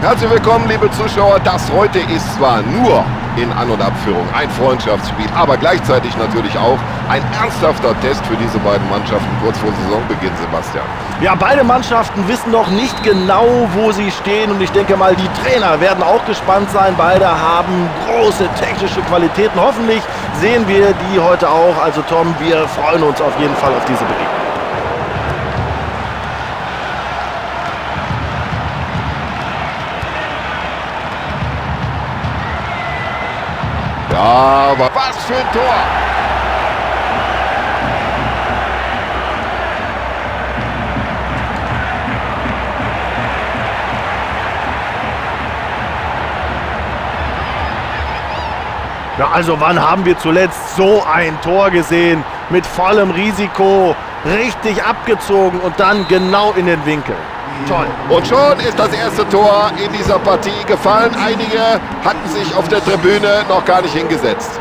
Herzlich willkommen, liebe Zuschauer. Das heute ist zwar nur in An- und Abführung ein Freundschaftsspiel, aber gleichzeitig natürlich auch ein ernsthafter Test für diese beiden Mannschaften kurz vor Saisonbeginn, Sebastian. Ja, beide Mannschaften wissen noch nicht genau, wo sie stehen. Und ich denke mal, die Trainer werden auch gespannt sein. Beide haben große technische Qualitäten. Hoffentlich sehen wir die heute auch. Also Tom, wir freuen uns auf jeden Fall auf diese Begegnung. Ja, aber was für ein Tor! Ja, also wann haben wir zuletzt so ein Tor gesehen? Mit vollem Risiko, richtig abgezogen und dann genau in den Winkel. Toll. Und schon ist das erste Tor in dieser Partie gefallen. Einige hatten sich auf der Tribüne noch gar nicht hingesetzt.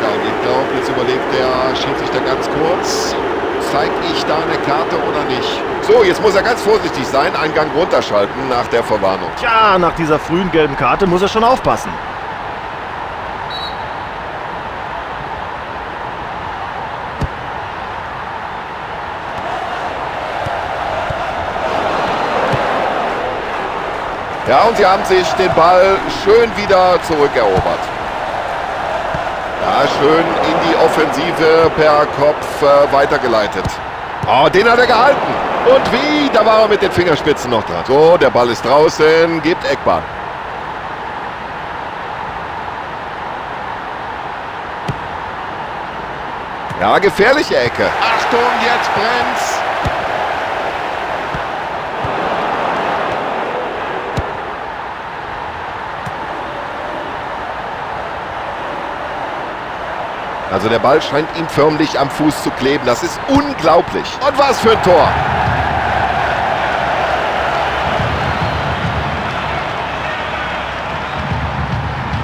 Ja, und ich glaube, jetzt überlegt der Schiedsrichter ganz kurz. Zeige ich da eine Karte oder nicht? So, jetzt muss er ganz vorsichtig sein, einen Gang runterschalten nach der Verwarnung. Tja, nach dieser frühen gelben Karte muss er schon aufpassen. Ja, und sie haben sich den Ball schön wieder zurückerobert. Ja, schön in die Offensive per Kopf weitergeleitet. Oh, den hat er gehalten. Und wie? Da war er mit den Fingerspitzen noch dran. So, der Ball ist draußen, gibt Eckball. Ja, gefährliche Ecke. Achtung, jetzt brennt's. Also der Ball scheint ihm förmlich am Fuß zu kleben. Das ist unglaublich. Und was für ein Tor.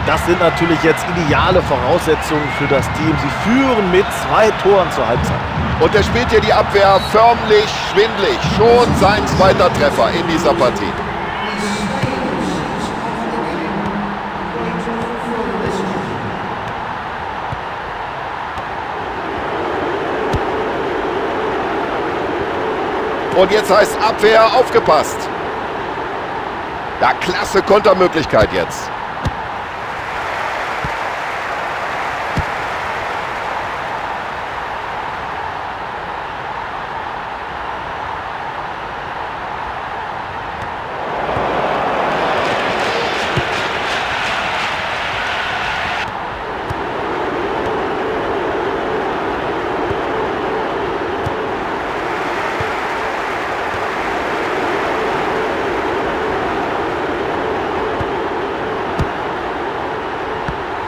Das sind natürlich jetzt ideale Voraussetzungen für das Team. Sie führen mit 2 Toren zur Halbzeit. Und er spielt hier die Abwehr förmlich schwindlig. Schon sein zweiter Treffer in dieser Partie. Und jetzt heißt Abwehr aufgepasst. Ja, klasse Kontermöglichkeit jetzt.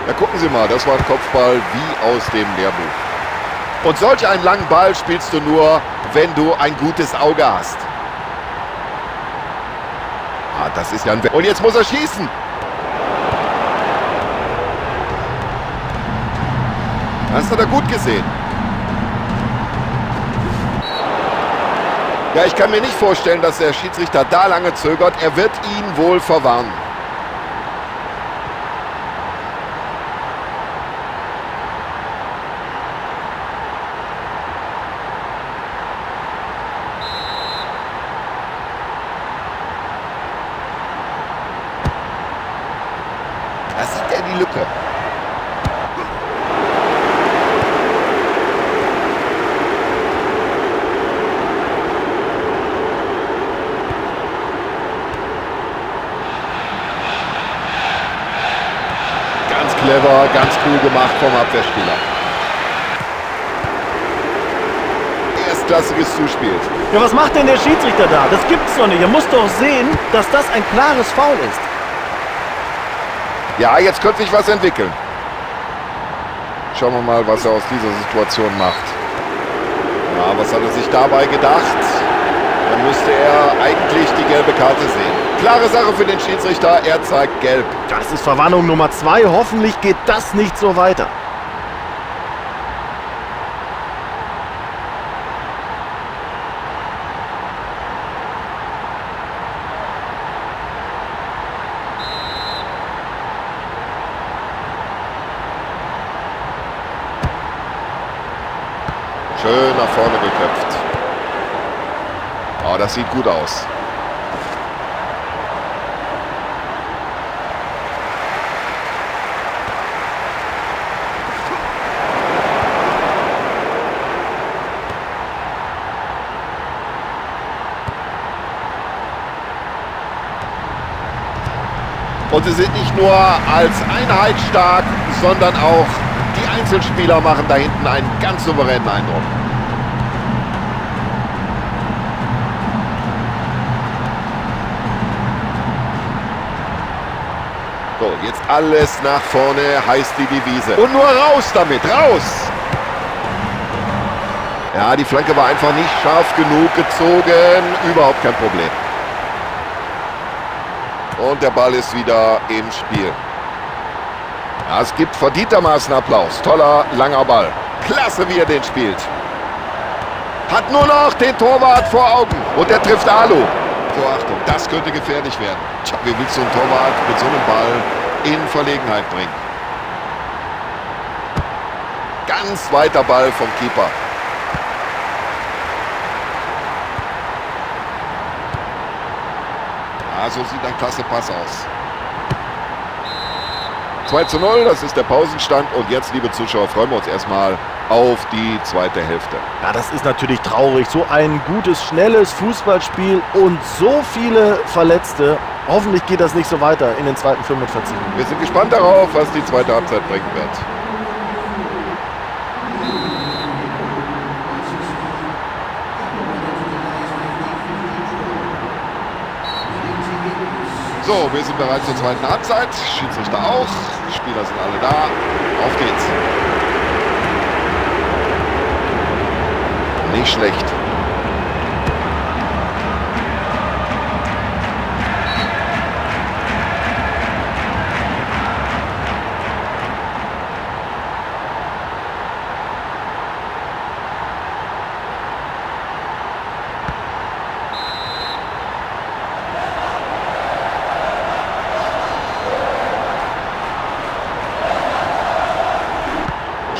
Ja, gucken Sie mal, das war ein Kopfball wie aus dem Lehrbuch. Und solch einen langen Ball spielst du nur, wenn du ein gutes Auge hast. Ah, das ist ja ein Und jetzt muss er schießen. Das hat er gut gesehen. Ja, ich kann mir nicht vorstellen, dass der Schiedsrichter da lange zögert. Er wird ihn wohl verwarnen. Da sieht er die Lücke. Ganz clever, ganz cool gemacht vom Abwehrspieler. Erstklassiges Zuspiel. Ja, was macht denn der Schiedsrichter da? Das gibt's doch nicht. Er muss doch sehen, dass das ein klares Foul ist. Ja, jetzt könnte sich was entwickeln. Schauen wir mal, was er aus dieser Situation macht. Ja, was hat er sich dabei gedacht? Dann müsste er eigentlich die gelbe Karte sehen. Klare Sache für den Schiedsrichter, er zeigt gelb. Das ist Verwarnung Nummer 2. Hoffentlich geht das nicht so weiter. Schön nach vorne geköpft. Oh, das sieht gut aus. Und sie sind nicht nur als Einheit stark, sondern auch die Einzelspieler machen da hinten einen ganz souveränen Eindruck. So, jetzt alles nach vorne, heißt die Devise. Und nur raus damit, raus! Ja, die Flanke war einfach nicht scharf genug gezogen. Überhaupt kein Problem. Und der Ball ist wieder im Spiel. Ja, es gibt verdientermaßen Applaus. Toller, langer Ball. Klasse, wie er den spielt. Hat nur noch den Torwart vor Augen. Und er trifft Alu. So, Achtung, das könnte gefährlich werden. Tja, wie willst du einen Torwart mit so einem Ball in Verlegenheit bringen? Ganz weiter Ball vom Keeper. Ja, so sieht ein klasse Pass aus. 2:0, das ist der Pausenstand. Und jetzt, liebe Zuschauer, freuen wir uns erstmal auf die zweite Hälfte. Ja, das ist natürlich traurig. So ein gutes, schnelles Fußballspiel und so viele Verletzte. Hoffentlich geht das nicht so weiter in den zweiten 45 Minuten. Wir sind gespannt darauf, was die zweite Halbzeit bringen wird. So, wir sind bereit zur zweiten Halbzeit. Schiedsrichter auch. Spieler sind alle da. Auf geht's. Nicht schlecht.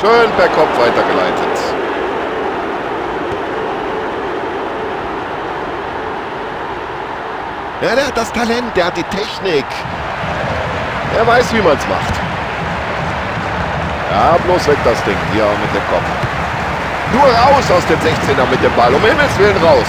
Schön per Kopf weitergeleitet. Ja, der hat das Talent, der hat die Technik. Er weiß, wie man's macht. Ja, bloß weg das Ding hier mit dem Kopf. Nur raus aus dem 16er mit dem Ball. Um Himmels Willen raus.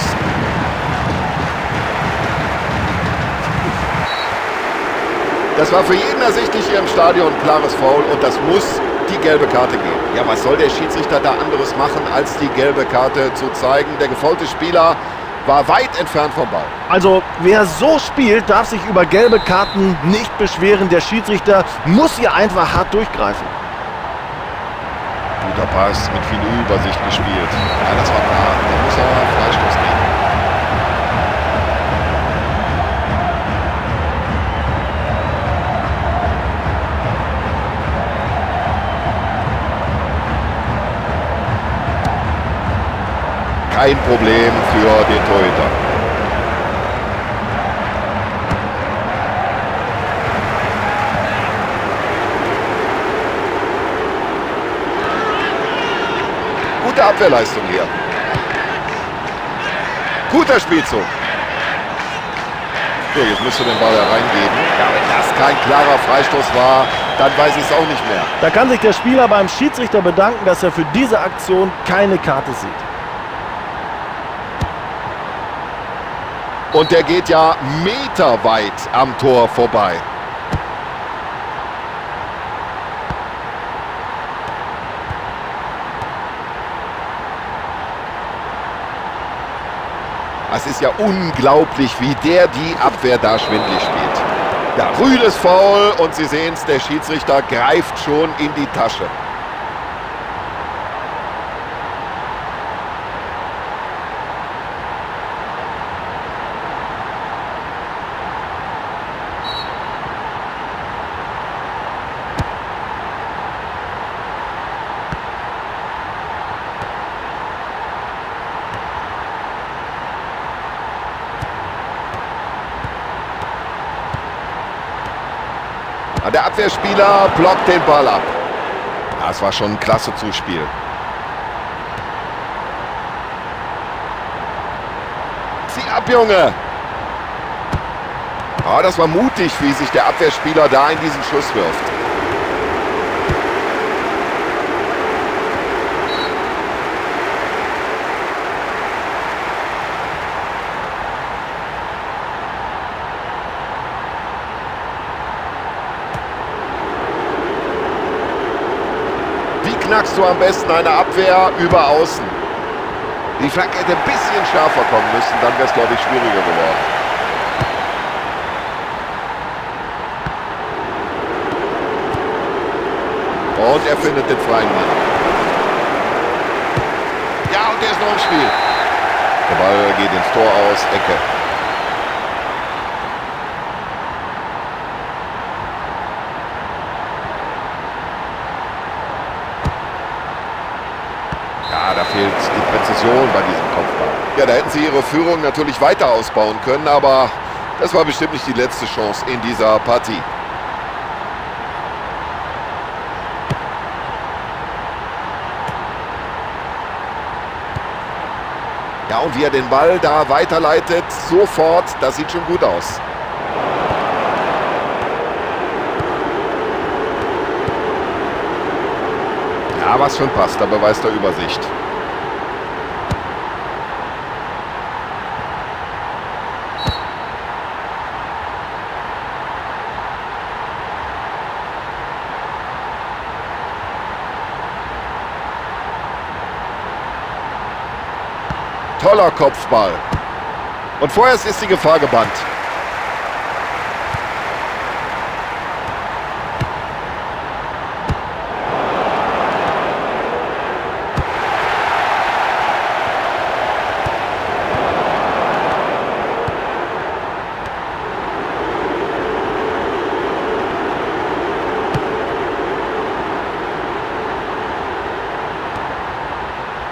Das war für jeden ersichtlich hier im Stadion. Klares Foul und das muss die gelbe Karte geben. Ja, was soll der Schiedsrichter da anderes machen, als die gelbe Karte zu zeigen? Der gefoulte Spieler war weit entfernt vom Ball. Also, wer so spielt, darf sich über gelbe Karten nicht beschweren. Der Schiedsrichter muss hier einfach hart durchgreifen. Guter Pass, mit viel Übersicht gespielt. Ja, das war klar. Da muss er Freistoß geben. Kein Problem für den Torhüter. Gute Abwehrleistung hier. Guter Spielzug. So, jetzt müsst ihr den Ball da reingeben. Ja, wenn das kein klarer Freistoß war, dann weiß ich es auch nicht mehr. Da kann sich der Spieler beim Schiedsrichter bedanken, dass er für diese Aktion keine Karte sieht. Und der geht ja meterweit am Tor vorbei. Das ist ja unglaublich, wie der die Abwehr da schwindlig spielt. Ja, rüdes Foul und Sie sehen's, der Schiedsrichter greift schon in die Tasche. Der Abwehrspieler blockt den Ball ab. Das war schon ein klasse Zuspiel. Zieh ab, Junge! Ja, das war mutig, wie sich der Abwehrspieler da in diesen Schuss wirft. Wie knackst du am besten eine Abwehr über außen? Die Flanke hätte ein bisschen schärfer kommen müssen, dann wäre es, glaube ich, schwieriger geworden. Und er findet den freien Mann. Ja, und der ist noch im Spiel. Der Ball geht ins Tor aus, Ecke. Ja, da fehlt die Präzision bei diesem Kopfball. Ja, da hätten sie ihre Führung natürlich weiter ausbauen können, aber das war bestimmt nicht die letzte Chance in dieser Partie. Ja, und wie er den Ball da weiterleitet, sofort, das sieht schon gut aus. Ja, was für ein Pass, da beweist er Übersicht. Toller Kopfball. Und vorerst ist die Gefahr gebannt.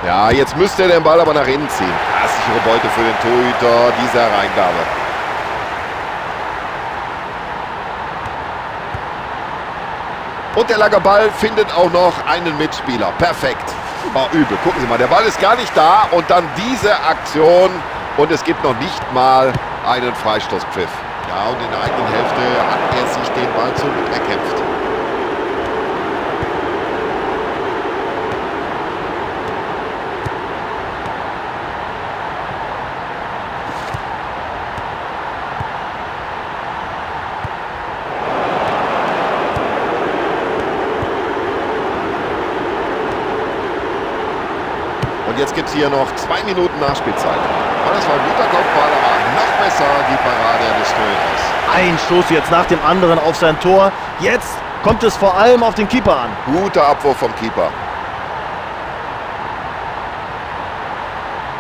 Ja, jetzt müsste er den Ball aber nach innen ziehen. Das ist sichere Beute für den Torhüter, diese Hereingabe. Und der lange Ball findet auch noch einen Mitspieler. Perfekt. War übel. Gucken Sie mal, der Ball ist gar nicht da. Und dann diese Aktion. Und es gibt noch nicht mal einen Freistoßpfiff. Ja, und in der eigenen Hälfte hat er sich den Ball zurückerkämpft. Und jetzt gibt es hier noch 2 Minuten Nachspielzeit. Und das war ein guter Kopfball, aber noch besser die Parade des Torhüters. Ein Schuss jetzt nach dem anderen auf sein Tor. Jetzt kommt es vor allem auf den Keeper an. Guter Abwurf vom Keeper.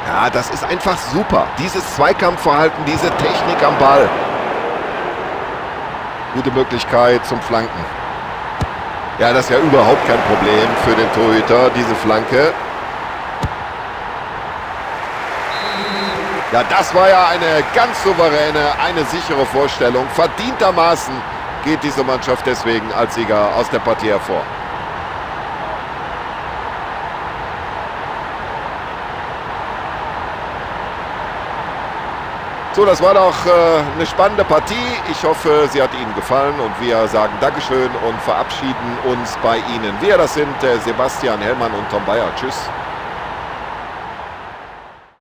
Ja, das ist einfach super. Dieses Zweikampfverhalten, diese Technik am Ball. Gute Möglichkeit zum Flanken. Ja, das ist ja überhaupt kein Problem für den Torhüter, diese Flanke. Ja, das war ja eine ganz souveräne, eine sichere Vorstellung. Verdientermaßen geht diese Mannschaft deswegen als Sieger aus der Partie hervor. So, das war doch eine spannende Partie. Ich hoffe, sie hat Ihnen gefallen und wir sagen Dankeschön und verabschieden uns bei Ihnen. Wir, das sind Sebastian Hellmann und Tom Bayer. Tschüss.